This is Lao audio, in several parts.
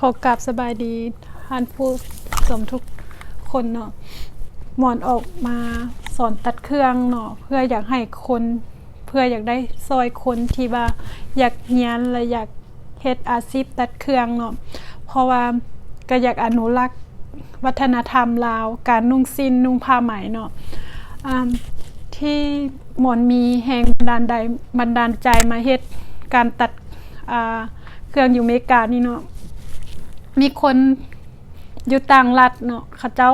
ຂໍກາບສະບາຍດີທ່ານຜູ້ຊົມທຸກຄົນເນາະ. ມ່ວນອອກມາສອນຕັດເຄື່ອງເນາະ ເພື່ອຢາກໃຫ້ຄົນ ເພື່ອຢາກໄດ້ຊ່ອຍຄົນທີ່ວ່າຢາກຮຽນ ແລະ ຢາກເຮັດອາຊີບຕັດເຄື່ອງເນາະ ເພາະວ່າກໍຢາກອະນຸລັກວັດທະນະທຳລາວ ການນຸ່ງສິ້ນນຸ່ງຜ້າໄໝເນາະ. ອາ ທີ່ມ່ວນມີແຮງບັນດານໃດ ບັນດານໃຈມາເຮັດການຕັດ ອາ ເຄື່ອງຢູ່ເມການີ້ເນາະ ມີຄົນຢູ່ຕ່າງລັດເນາະ ເຂົາເຈົ້າ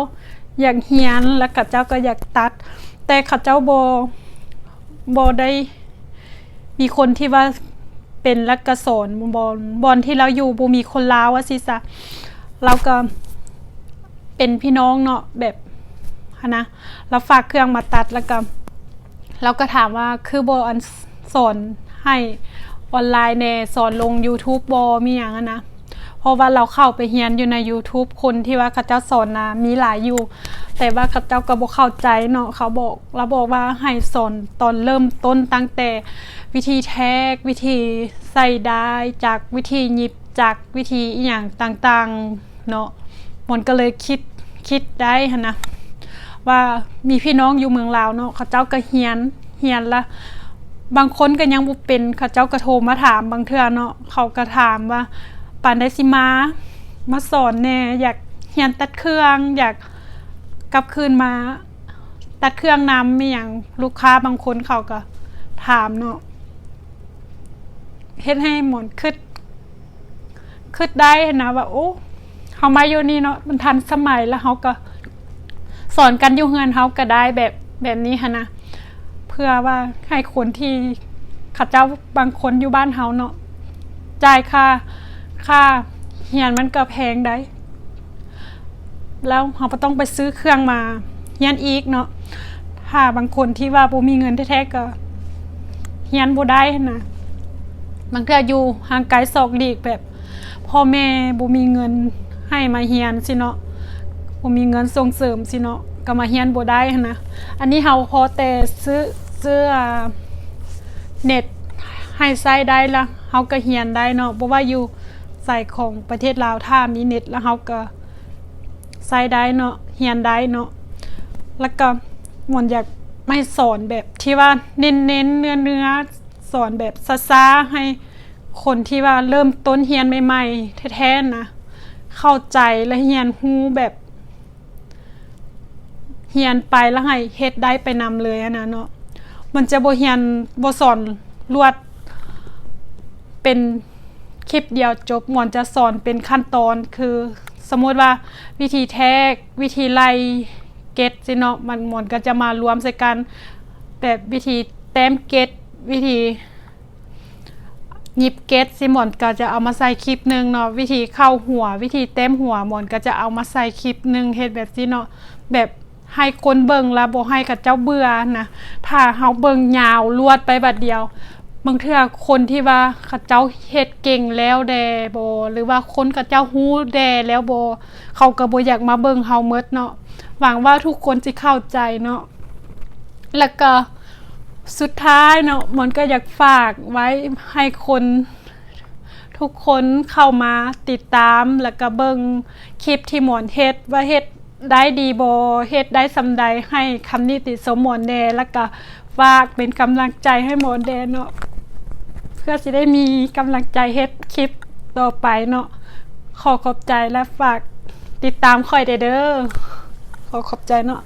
ຢາກຮຽນ ແລະ ເຂົາເຈົ້າກໍຢາກຕັດ ແຕ່ເຂົາເຈົ້າບໍ່ ບໍ່ໄດ້ມີຄົນທີ່ວ່າເປັນ ແລະ ກໍສອນ. ບ່ອນ ບ່ອນທີ່ລາວຢູ່ບໍ່ມີຄົນລາວວ່າຊີ້ຊະ ລາວກໍເປັນພີ່ນ້ອງເນາະ ແບບຫັ້ນນະ ລາວຝາກເຄື່ອງມາຕັດ ແລ້ວກໍ ລາວກໍຖາມວ່າ ຄືບໍ່ອັນສອນໃຫ້ອອນລາຍແດ່ ສອນລົງຢູທູບບໍ່ ມີຫຍັງຫັ້ນນະ ເພາະວ່າລາວເຂົ້າໄປຮຽນຢູ່ໃນຢູທູບ ຄົນທີ່ວ່າເຂົາເຈົ້າສອນນະມີຫຼາຍຢູ່ ແຕ່ວ່າເຂົາເຈົ້າກໍບໍ່ເຂົ້າໃຈເນາະ. ເຂົາບອກ ລາວບອກວ່າໃຫ້ສອນຕອນເລີ່ມຕົ້ນຕັ້ງແຕ່ວິທີແທກ ວິທີໃສ່ດ້າຍ ຈາກວິທີຫຍິບ ຈາກວິທີອີ່ຫຍັງຕ່າງໆ ເນາະ ມັນກໍເລີຍຄິດ ຄິດໄດ້ຫັ້ນນະ ວ່າມີພີ່ນ້ອງຢູ່ເມືອງລາວເນາະ ເຂົາເຈົ້າກໍຮຽນ ຮຽນລະ ບາງຄົນກໍຍັງບໍ່ເປັນ ເຂົາເຈົ້າກໍໂທມາຖາມບາງເທື່ອເນາະ ເຂົາກໍຖາມວ່າ ປານໃດຊິມາ ມາສອນແດ່ ຢາກຮຽນຕັດເຄື່ອງ ຢາກກັບຄືນມາຕັດເຄື່ອງນຳ ມີຫຍັງ ລູກຄ້າບາງຄົນເຂົາກໍຖາມເນາະ ເຮັດໃຫ້ໝອນຄິດ ຄິດໄດ້ຫັ້ນນະວ່າ ໂອ້ ເຮົາມາຢູ່ນີ້ເນາະ ມັນທັນສະໄໝ ແລ້ວເຮົາກໍສອນກັນຢູ່ເຮືອນເຮົາກໍໄດ້ ແບບ ແບບນີ້ຫັ້ນນະ ເພື່ອວ່າໃຫ້ຄົນທີ່ເຂົາເຈົ້າ ບາງຄົນຢູ່ບ້ານເຮົາເນາະ ຈ່າຍຄ່າ ຄ່າຮຽນມັນກໍແພງໃດ ແລ້ວເຮົາກໍຕ້ອງໄປຊື້ເຄື່ອງມາຮຽນອີກເນາະ. ຖ້າບາງຄົນທີ່ວ່າບໍ່ມີເງິນແທ້ໆ ກໍຮຽນບໍ່ໄດ້ຫັ້ນນະ ບາງເທື່ອຢູ່ຫ່າງໄກສອກຫຼີກ ແບບພໍ່ແມ່ບໍ່ມີເງິນໃຫ້ມາຮຽນຊີ້ເນາະ ບໍ່ມີເງິນສົ່ງເສີມຊີ້ເນາະ ກໍມາຮຽນບໍ່ໄດ້ຫັ້ນນະ. ອັນນີ້ເຮົາພໍແຕ່ຊື້ ຊື້ ອາ ເນັດໃຫ້ໃຊ້ໄດ້ລະ ເຮົາກໍຮຽນໄດ້ເນາະ ບໍ່ວ່າຢູ່ໃສຂອງປະເທດລາວ ຖ້າມີເນັດລະເຮົາກໍ ໃຊ້ໄດ້ເນາະ ຮຽນໄດ້ເນາະ. ແລ້ວກໍມ່ວນຢາກມາສອນແບບທີ່ວ່າເນັ້ນໆ ເນື້ອໆ ສອນແບບຊ້າໆ ໃຫ້ຄົນທີ່ວ່າເລີ່ມຕົ້ນຮຽນໃໝ່ໆ ແທ້ໆ ນະ ເຂົ້າໃຈ ແລະ ຮຽນຮູ້ແບບ ຮຽນໄປແລ້ວໃຫ້ເຮັດໄດ້ໄປນຳເລີຍຫັ້ນນະເນາະ. ມັນຈະບໍ່ຮຽນ ບໍ່ສອນລວດເປັນຄລິບດຽວຈົບ, ມັນຈະສອນເປັນຂັ້ນຕອນ, ຄືສົມມຸດວ່າວິທີແທກ, ວິທີໄລ່ເກັດຊີ້ເນາະ, ມັນ ມັນກໍຈະມາລວມໃສ່ກັນ, ແບບວິທີແຕ້ມເກັດ, ວິທີ ຫຍິບເກັດຊີ້ ມັນກໍຈະເອົາມາໃສ່ຄລິບໜຶ່ງເນາະ, ວິທີເຂົ້າຫົວ, ວິທີແຕ້ມຫົວ ມັນກໍຈະເອົາມາໃສ່ຄລິບໜຶ່ງ, ເຮັດແບບຊີ້ເນາະ, ແບບໃຫ້ຄົນເບິ່ງລະບໍ່ໃຫ້ເຂົາເຈົ້າເບື່ອນະ. ຖ້າເຮົາເບິ່ງຍາວລວດໄປບາດດຽວ, ບາງເທື່ອຄົນທີ່ວ່າເຂົາເຈົ້າເຮັດເກັ່ງແລ້ວແດ່ບໍ ຫຼືວ່າຄົນເຂົາເຈົ້າຮູ້ແດ່ແລ້ວບໍ, ເຂົາກໍບໍ່ຢາກມາເບິ່ງເຮົາໝົດເນາະ. ຫວັງວ່າທຸກຄົນຊິເຂົ້າໃຈເນາະ. ແລ້ວກໍສຸດທ້າຍເນາະ, ມັນກໍຢາກຝາກໄວ້ໃຫ້ຄົນ ທຸກຄົນເຂົ້າມາຕິດຕາມ ແລ້ວກໍເບິ່ງຄລິບທີ່ໝອນເຮັດ ວ່າເຮັດໄດ້ດີບໍ່ ເຮັດໄດ້ສ່ຳໃດ ໃຫ້ຄຳນິຕິຊົມໝອນແດ່ ແລ້ວກໍຝາກເປັນກຳລັງໃຈໃຫ້ໝອນແດ່ເນາະ ເພື່ອຊິໄດ້ມີກຳລັງໃຈເຮັດຄລິບຕໍ່ໄປເນາະ. ຂໍຂອບໃຈ ແລະ ຝາກຕິດຕາມຂ້ອຍແດ່ເດີ. ຂໍຂອບໃຈເນາະ.